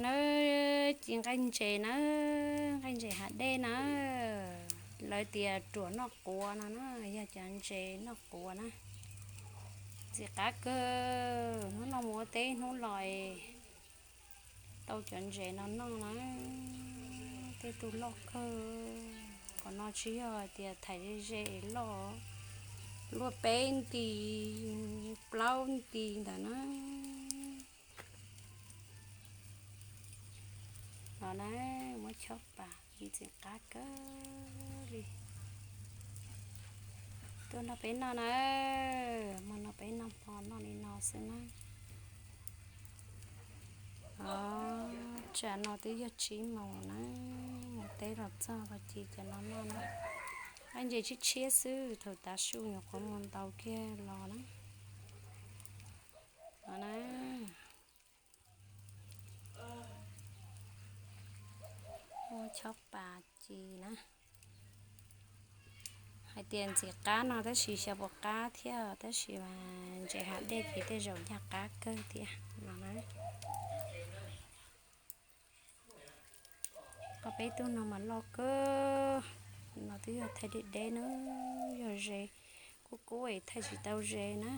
Na, ci nqaij ntses na, nqaij ntses hav dej na, lawv tias ruam noj quav no na, yog cov ntses noj quav na. Ntxim qab kawg, hnub no mus ua teb hnub los tau cov ntses no noj na, tej tug loj kawg. Qhov no tsis yog hais tias thaiv ze ze es loj, luaj peb nti plaub nti ntawd na. No na, muab chob pas ntxim qab kawg li. Tuaj nrog peb noj na, muaj noj peb noj hmo noj li no xwb na. Tsam no twb yog tsib moos na, mus teb los txog los ci cov no noj na. Nqaij ntses tshiab tshiab xwb, thaum tav su nyuam qhuav mus ntaus kiag los na. No na, muab chob pas ci na. Hais tias ntxim qab no tab sis xyov puas qab thiab, tab sis mas ntses hav dej ces tej zaum ncaj qab kawg thiab no na. Qhov peb tug no mas loj kawg, no twb yog thaij deb deb na, yog ze kub kub es thaij tsis tau ze na.